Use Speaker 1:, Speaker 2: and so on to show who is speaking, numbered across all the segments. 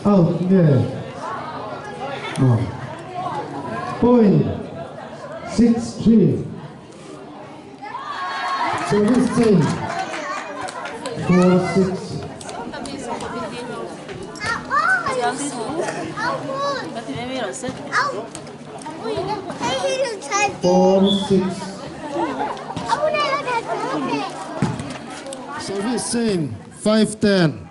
Speaker 1: Out nge point 6-3 service change 4-6. 4-6. Service change 5-10.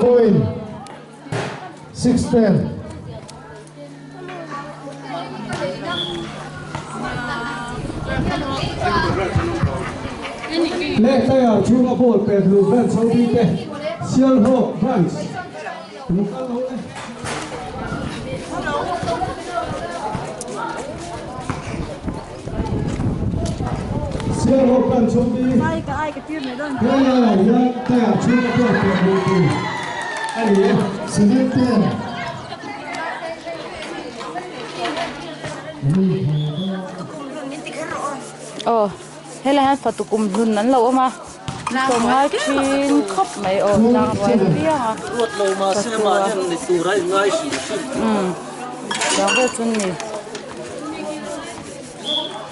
Speaker 1: Point 6-10.
Speaker 2: Le tayar chunga ball pe blue branch ho bi te Sialhawk branch local ho le Sialhawk branch ho bi le la ya tayar chunga ball pe blue tu ani
Speaker 1: 7-10.
Speaker 3: Oh, hela han fatukum hlun an lo awm a sawm ngai thin khawp mai aw tlang ruai piang a
Speaker 4: Ruat lo ma se ma hian ni tur a inngai hrim hrim.
Speaker 3: Tiang vel chu ni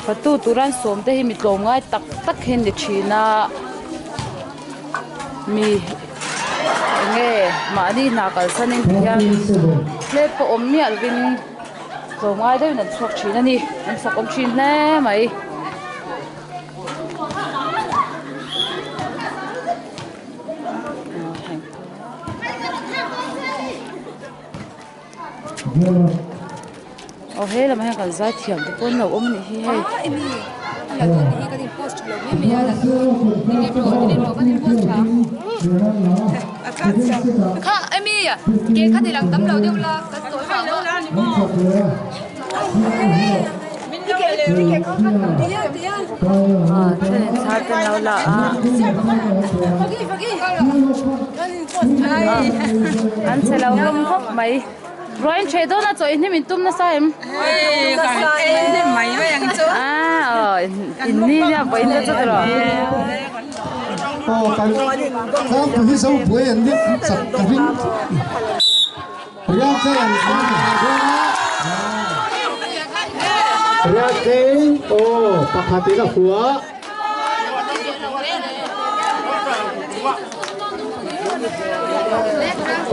Speaker 3: fatu turan sawm te hi mi tlawm ngai tak tak hi ni thin a mi enge mahni hna kalsan in ti hian tlem pawh awm miah lovin tlawm ngai deuhin an chhuak thin a ni an fak awm thin hle mai. Aw he lamah hian kan zai thiam te pawh an lo awm anih hi hei. Ah thenin thla te an lo la a an che lo hlawm khawp mai ruain ṭheh dawn a chaw i hnim in tum nasa em ah aw in ni nia vawiin te chu tiraw.
Speaker 1: Aw kan tlangpui hi zo buai an nih chak ka ring.
Speaker 2: Riatleng aw pakhat in a hua.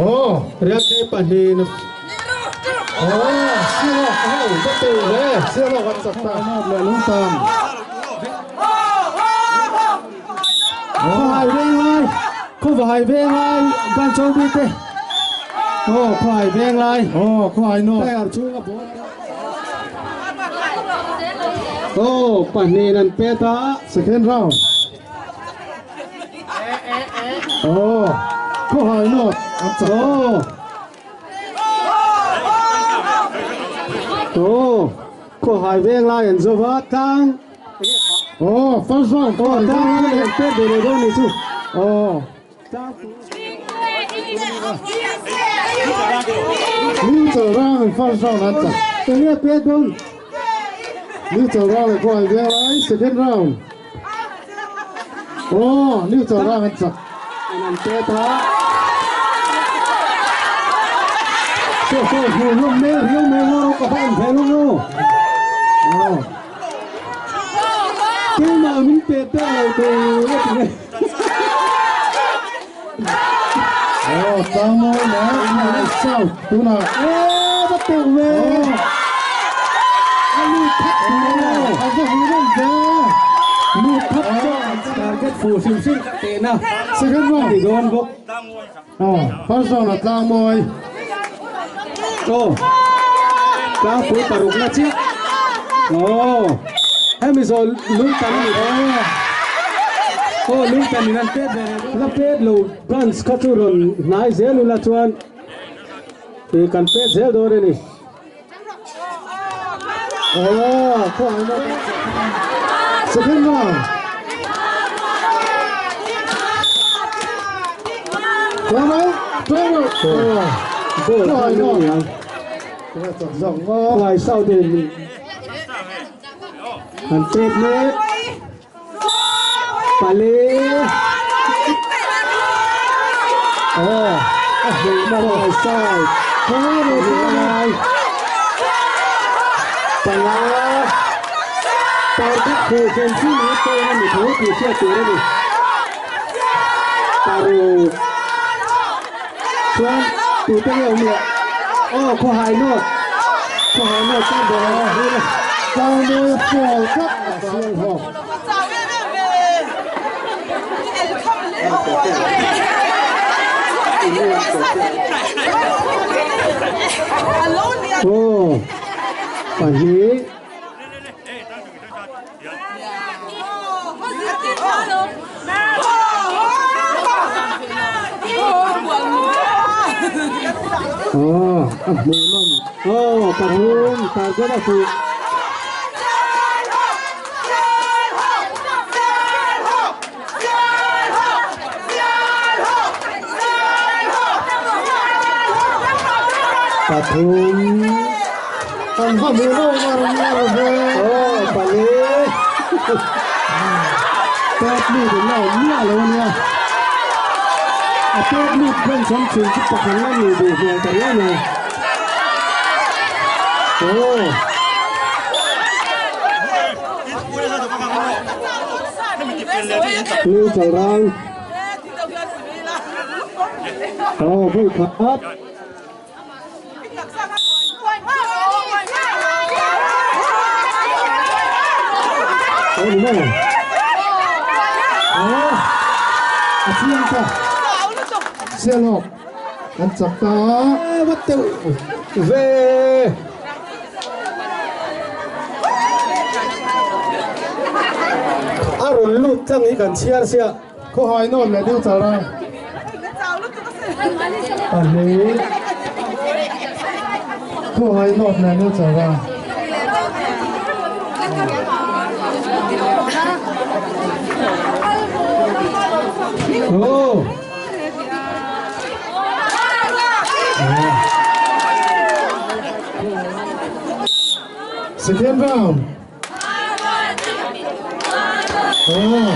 Speaker 2: Aw Riatleng pahnih in
Speaker 1: aw Sialawk a ho va tel ve Sialawk an chak ta leh lungtan.
Speaker 2: Khawhai Venglai, Khawhai Venglai branch ho bik te. Aw Khawhai Venglai.
Speaker 1: Aw Khawhai North.
Speaker 2: Tayar chhunga ball. Aw pahnih an pet a.
Speaker 1: Second round. Aw Khawhai North an chak.
Speaker 2: Aw. Aw Khawhai Venglai an zo va tlang.
Speaker 1: Oh, first round.
Speaker 2: Oh, tang leh pet ve leh dawn ni chu. Oh.
Speaker 1: Neutral round and first round an chak.
Speaker 2: Enge pet dawn?
Speaker 1: Neutral round leh pawh ai veng lai second round. Oh, neutral round an chak.
Speaker 2: An pet a. So so hmu hlawm mai riau mai lo ka va en ve lo lo. Oh. Keimah min pe pek lo tur a ti nge.
Speaker 1: Aw Tlangmawi leh Nai South tunah.
Speaker 2: Aw va teuh ve. A lut thak tawh.
Speaker 1: A va hmu reng ve.
Speaker 2: Lut thak tawh. Target fuh hrim hrim ka tehna.
Speaker 1: Second round.
Speaker 2: A ni dawn bawk.
Speaker 1: Aw first round ah Tlangmawi.
Speaker 2: Aw Tlangpui parukna chiah. Aw hemi zawl lungtan a ni dawn. Aw lungtan in an pet ve leh dawn. La pet lo branch kha chu rawn hnai zel ula chuan ih kan pet zel dawn a ni.
Speaker 1: Aw khawngaihna second round. Try out, try out.
Speaker 2: Ball kha an ni ang. Khawhai South in an pek mek. Pali. Oh, a hmuhna Khawhai South. Pali. Panga. Target thei chen chu ni tawn a ni tho tih hriat tur a ni. Paruk. Chuan tute nge awm leh? Aw Khawhai North. Khawhai North chuan bawr a hul a.
Speaker 1: Tlangmawi a fual tlat a sial hawk.
Speaker 2: Aw pahnih. Aw a hmuh nawm aw pathum target a fuh. Pathum.
Speaker 1: An va hmuh nawm ngar ngar ve.
Speaker 2: Aw pali. Pet lut in la awm miah lo ania. A pet lut khan chuan chung chu pakhat la ni duh hmel ta riau mai. Aw. Neutral round. Aw vawi khat. Aw ni maw?
Speaker 1: Aw a chiang ta. Sialhawk an chak ta a.
Speaker 2: Va teuh ve. A rawn lut tlang hi kan chhiar sia.
Speaker 1: Khawhai nawn leh deuh char a.
Speaker 2: Pahnih.
Speaker 1: Khawhai nawn leh deuh char a.
Speaker 2: Oh.
Speaker 1: Second round. Oh.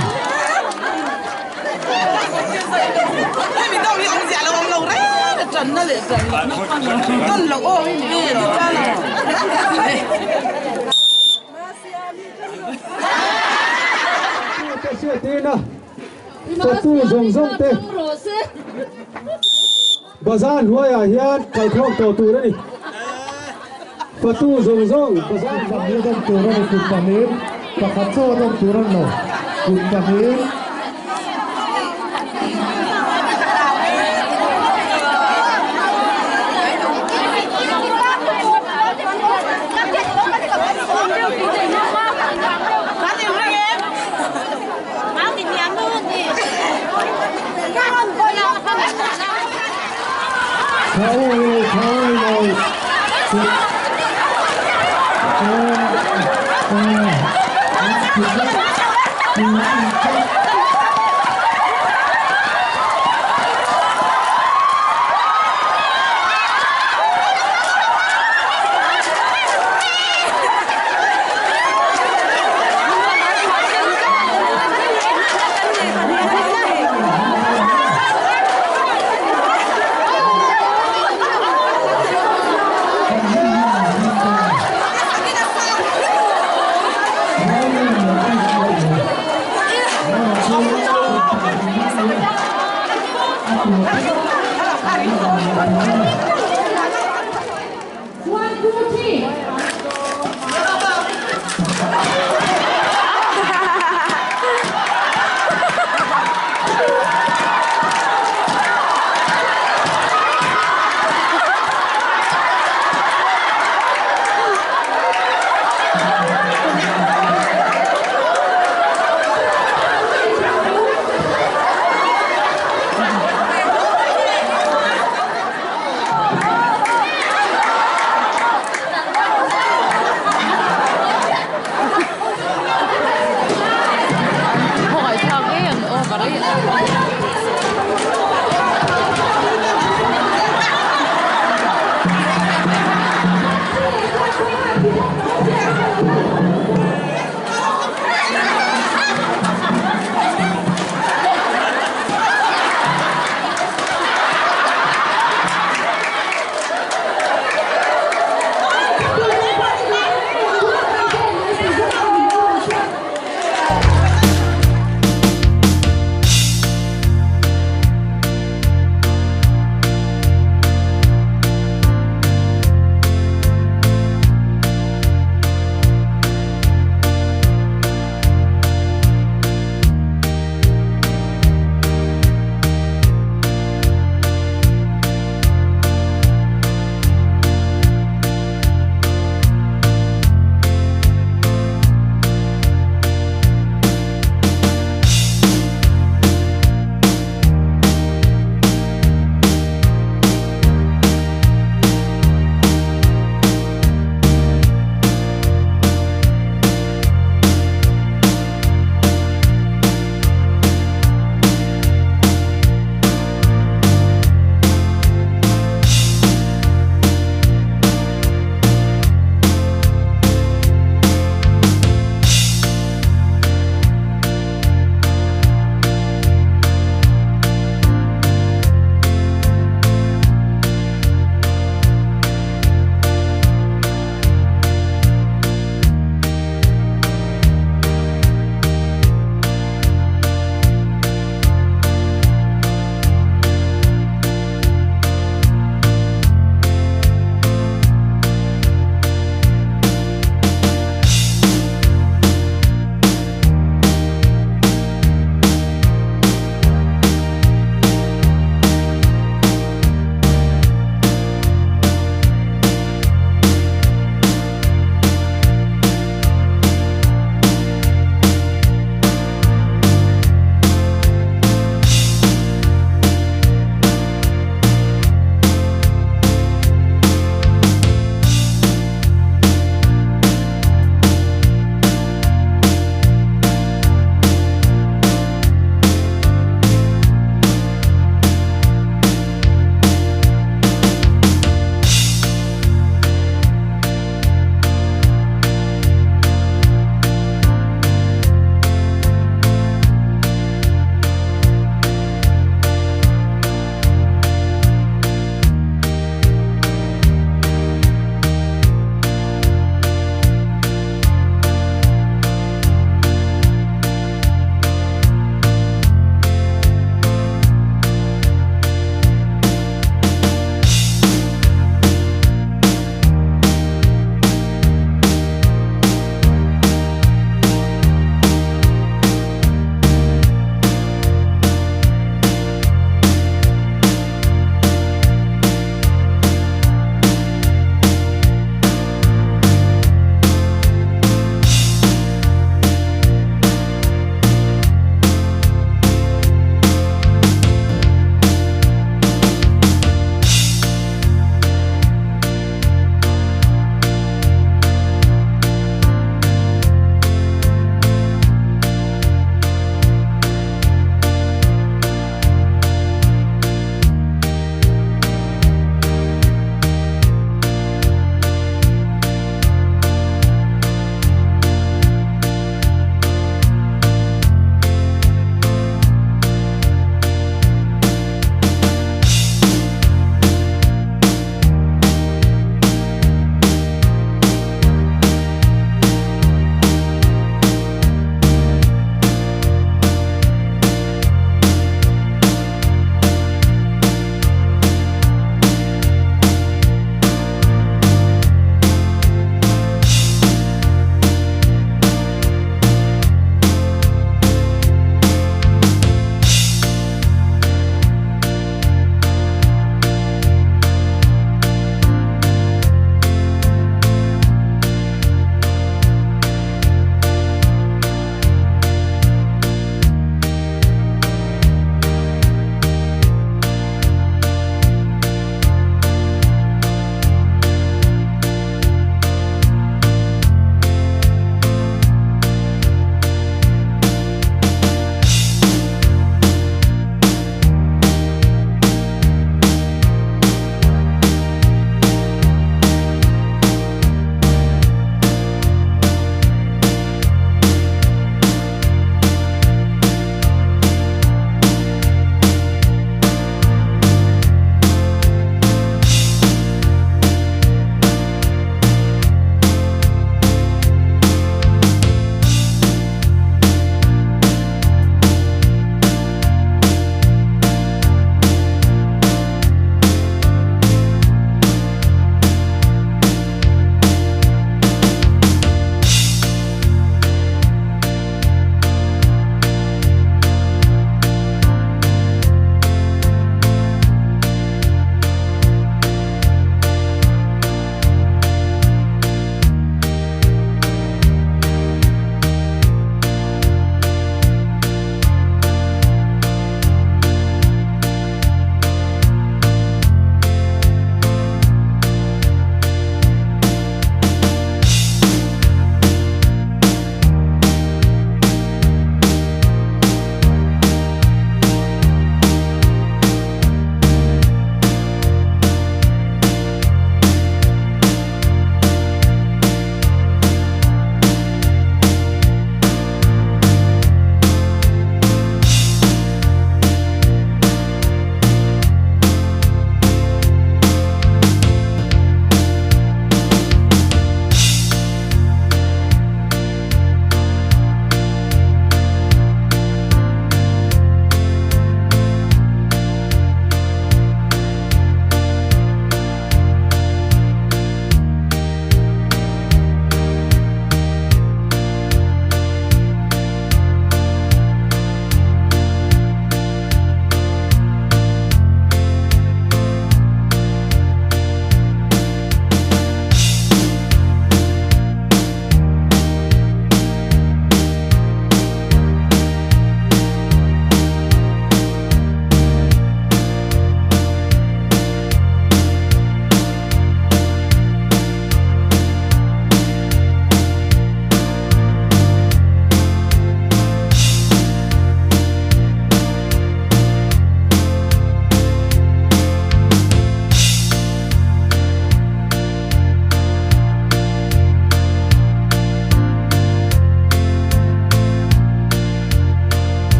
Speaker 2: Fatu zawng zawng te Bazar hnuaiah hian kalkhawm tawh tur a ni. Fatu zawng zawng bazar
Speaker 1: Pahnih a dawm tur a ni kut pahnih, pakhat chaw a dawm tur a ni lo kut pahnih.
Speaker 5: One, two, three.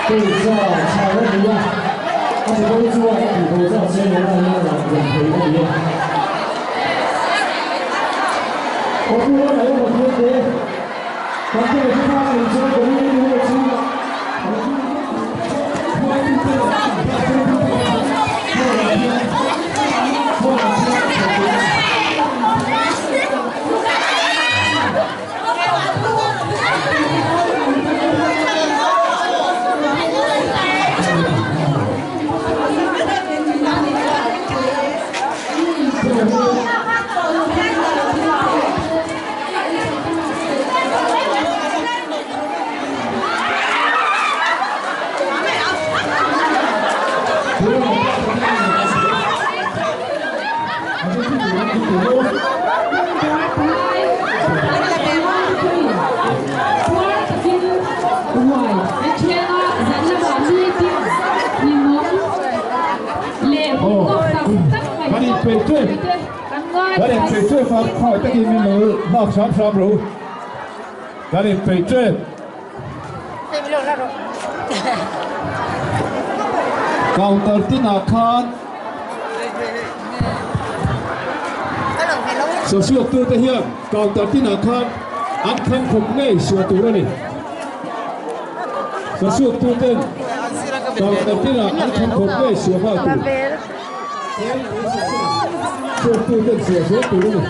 Speaker 1: 对照蔡文迪啊，他是关注啊，比如这些人啊，那两腿那边。我不我来我不得，反正我是他们说的，我我知道。
Speaker 5: Counter tin a khan so suak tu te hian counter tin a khan an khan khop ngei sua tur ani so suak tu ten counter tin a an khan khop ngei sua ha tu suak tu ten sua sua tur ani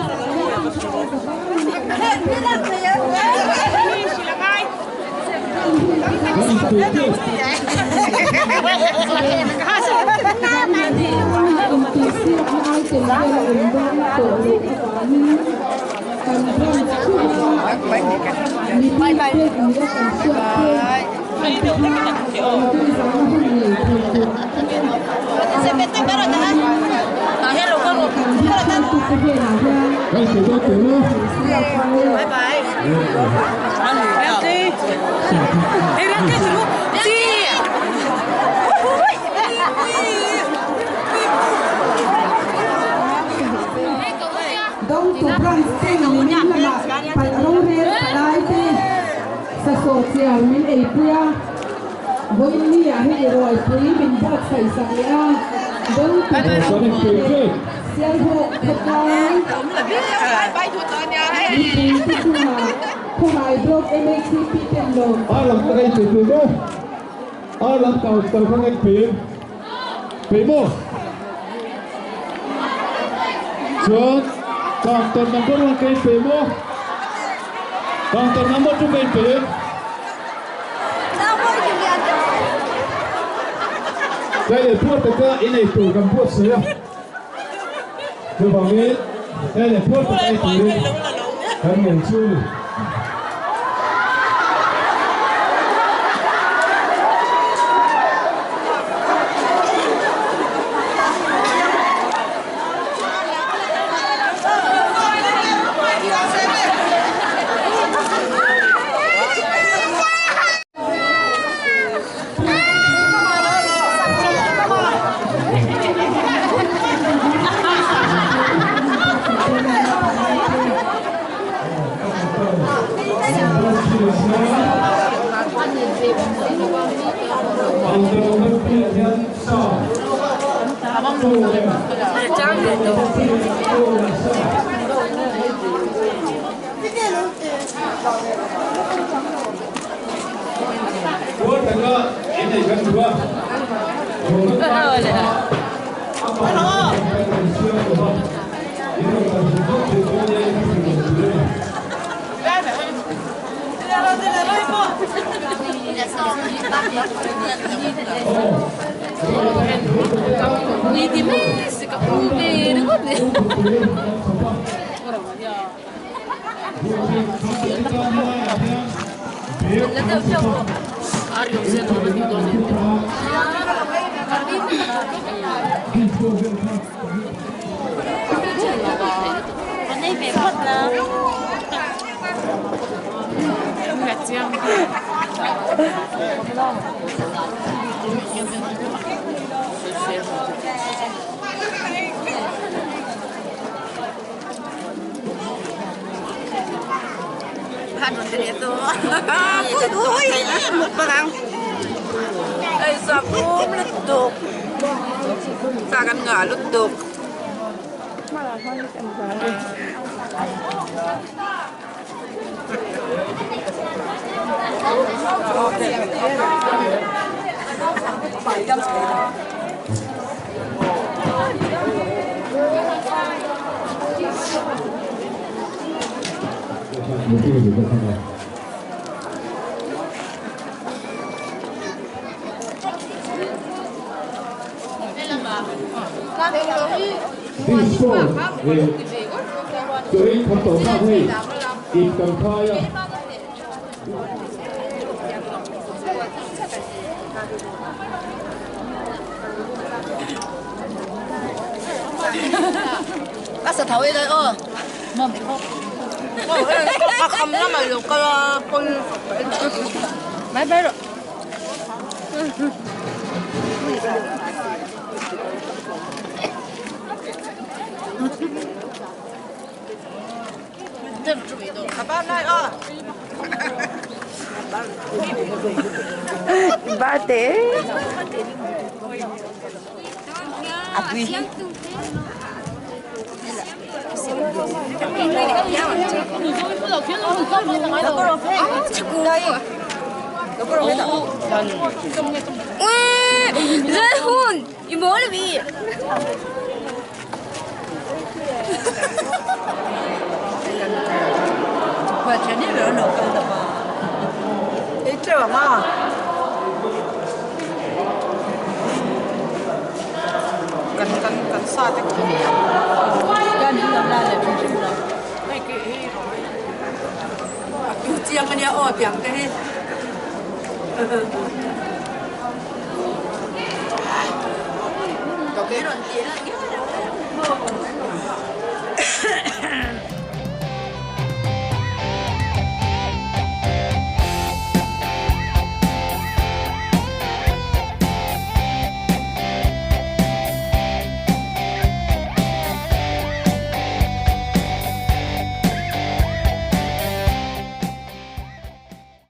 Speaker 6: Bye bye.
Speaker 7: Dong tu brand ten min lama palrore palaite sa social min eipuia voin ni a hi roi pui min bot sai sak le a dong tu sial ho khokai khongai blog MHCP ten lo
Speaker 5: a lam ka kai tu mo a lam tàu tàu không anh pin pin mo chuan counter number 1 cái pin mo counter number 2 cái pin đây là thuốc tất cả in này tủ cầm thuốc xíu tôi bảo nghe đây là thuốc tất cả tủ很远处。
Speaker 6: Chakawm lutuk. Sa kan ngah lutuk.
Speaker 5: This sport is tui kham tawh nghak hei in kan khai a.
Speaker 6: A sa tho ei lai aw. A kham lamah lo kal a pawn
Speaker 3: Mai mai rawh. Bate.
Speaker 8: Hun, i mawl mi.
Speaker 6: Chiang ania aw tiang te hi.